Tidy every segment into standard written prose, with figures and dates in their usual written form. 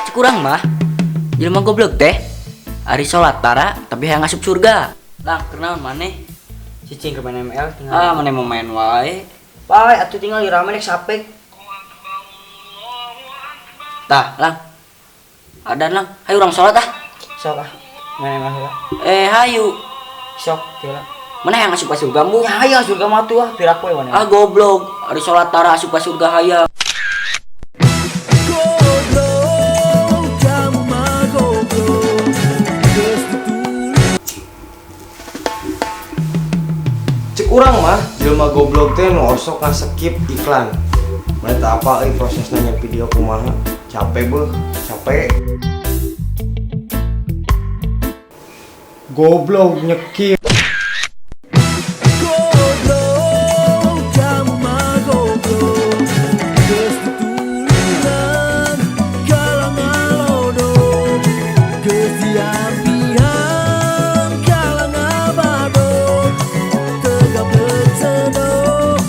Cek urang mah jelema goblok teh ari salat tara tapi hayang asup surga. Lah, kenal maneh? Cicing ke main ML tinggal. Ah, maneh mau main wae. Bae atuh tinggal rame nek sapek. Tah, Lang. Adan, Lang. Hayu urang salat ah. Sok ah. Main ML heula. Eh, hayu. Sok heula. Maneh hayang asup ka surga mu? Ya hayang surga mah tuh ah, piraku we maneh. Ah, goblok. Ari salat tara asup ka surga hayang. Goblok, kamu mah goblok. Geus Cek urang mah jelema goblok teh nu osok nge-skip iklan. Mana teu apa euy prosesna nya video kumaha. Capek beuh, capek. Goblok nyekip. Goblok, kamu mah goblok. Geus tutulunan kalah ngalodok. Geus diampihan kalah ngabadok. Teu gablek sendok,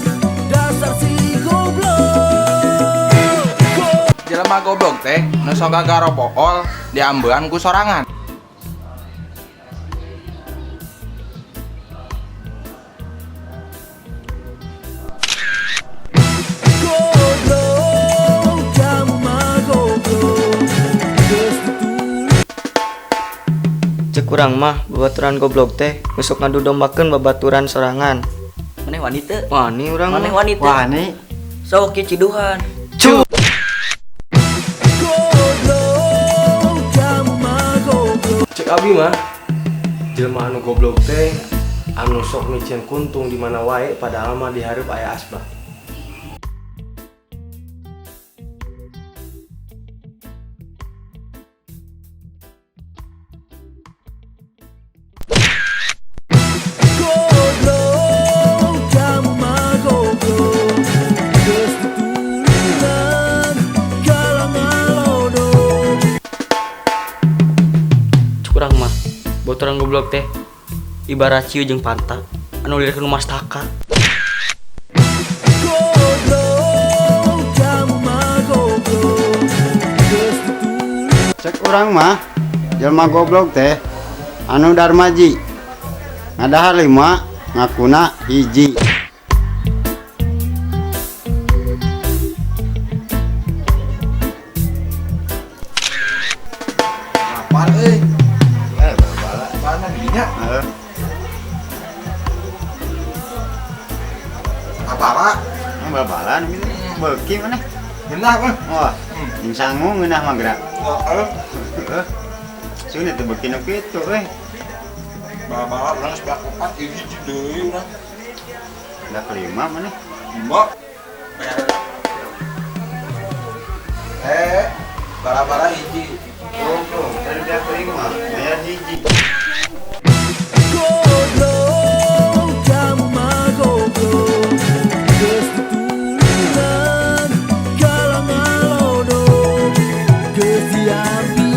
dasar si goblok. Jelema goblok teh nu sok gagarobool diambean ku sorangan. Goblok, kamu mah goblok. Geus tutulunan. Cek urang mah babaturan goblok teh nu sok ngadu dombakeun babaturan sorangan. Maneh wani teu? Wani urang Maneh mah. wani teu? Wani. Sok ieu ciduhan. Cu. Goblok, kamu mah goblok. Cek abi mah jelema anu goblok teh anu sok miceun kuntung di mana wae padahal mah di hareup aya asbak. Goblok, kamu mah goblok. Geus tutulunan kalah ngalodok. Cek urang mah babaturan goblok teh ibarat ciu jeung panta anu lieur nu mastaka. Goblok, kamu mah goblok. Geus tutulunan. Cek urang mah jelema goblok teh anu darmaji ngadahar 5 ngakuna hiji. Lapar euy. Eh, bala. Mana dinya? Heeh. Apa, Pak? Bal-balan gitu. Beuki maneh. Ngeunah mah. Wah, jeung sangu ngeunah mah geura. Heeh. Heeh. Sun teh beuki nu kitu euy. Bala-bala urang geus beak opat ieu hiji deui urang. Udah kelima maneh. Lima. Eh, bala-bala hiji. Goblok, tadi udah kelima, bayar hiji. Goblok, kamu mah goblok. Geus tutulunan kalah ngalodok. Geus diampihan